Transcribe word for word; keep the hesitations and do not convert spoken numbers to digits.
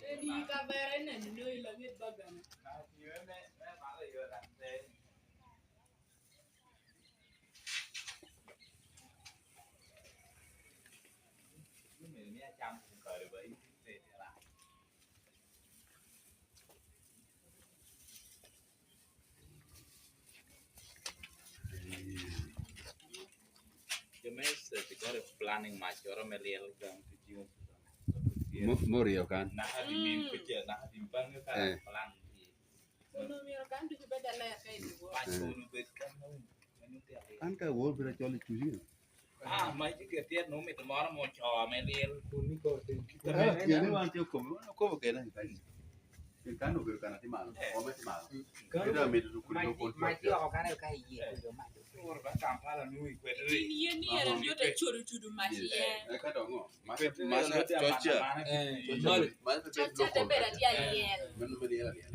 Eni kavera eneno i laŋet bagana. Jo me search kore planning macoro me lyel gang to jiwo. Mo-, moryo kan. Naka di min kuca, naka di bange ka plan. Kono myero kan ducu bed aler ka i dye wor. Mac kono bed kan. Kan ka wor bira col i cuci. Ah, ma icike tye no mito moro mo co ame lyel. Kun ni ko te. Kare ni wan tye okobo, wan okobo kena i kan. Kan obedo kan atye malo, kome tye malo. Kan ito amito duk kuli duk kun mac oko kan ka iye kudo mac. Wor ba Kampala nu i kwete ri. In ye ni era nyo te choro tudu mac iye. Eka dong ngo? Mac, mac coca. Coca te bedo atye alyel. Mano me lyel alyel.